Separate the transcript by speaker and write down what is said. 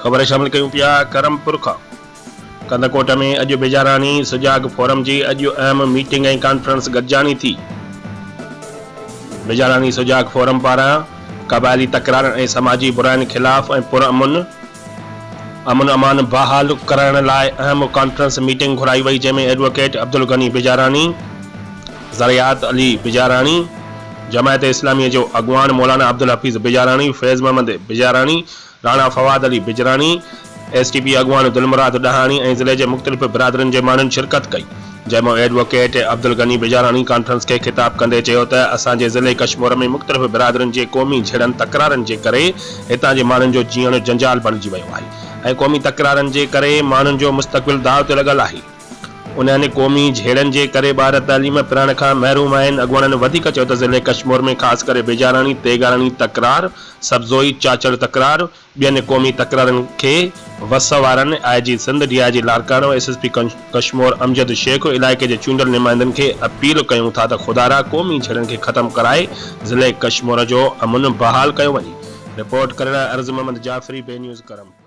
Speaker 1: خبر شامل ڪيون پيا ڪرمپور کان ڪنڌڪوٽ ۾ اڄ بجاراڻي سجاڳ فورم جي اڄ اهم ميٽنگ ۽ ڪانفرنس گڏجاڻي ٿي. بجاراڻي سجاڳ فورم پاران قبائلي تڪرارن ۽ سماجي براين خلاف ۽ پرامن امن امان بحال ڪرائڻ لاء اهم ڪانفرنس ميٽنگ گهرائي وئي جنهن ۾ ايڊووڪيٽ عبدالغني بجاراڻي، زريات علي بجاراڻي، جماعت اسلامي جو اڳواڻ Maulana Abdul Hafeez Bijarani, Faiz Muhammad Bijarani, Rana Fawad Ali Bijarani, S T P اڳواڻ دلمراد ڏاهاڻي ۽ ضلعي جي مختلف برادرين جي ماڻهن شرڪت ڪئي. جنهن ۾ ايڊووڪيٽ عبدالغني بجاراڻي ڪانفرنس کي خطاب ڪندي چيو ته اسان جي ضلعي ڪشمور ۾ مختلف برادرين جي قومي جهيڙن تڪرارن جي ڪري هتان جي ماڻهن جو جيئڻ جنجال بڻجي ويو آهي ۽ قومي تڪرارن جي ڪري ماڻهن جو مستقبل داء تي لڳل آهي. انهن قومي جهيڙن جي ڪري ٻار تعليم پرائڻ کان محروم آهن. اڳواڻن وڌيڪ چيو ته ضلعي ڪشمور ۾ خاص ڪري بيجاراڻي، تيغاراڻي تڪرار، سبزوئي، چاچڙ تڪرار، ٻين قومي تڪرارن کي وس وارن I G Sindh, D I G Larkana, S S P Kashmore Amjad Shaikh, علائقي جي چونڊيل نمائندن کي اپيل ڪيون ٿا ته خدارا قومي جهيڙن کي ختم ڪرائي ضلعي ڪشمور جو امن بحال ڪيو وڃي. رپورٽ ڪرڻ عرض محمد جعفري، بي نيوز ڪرم.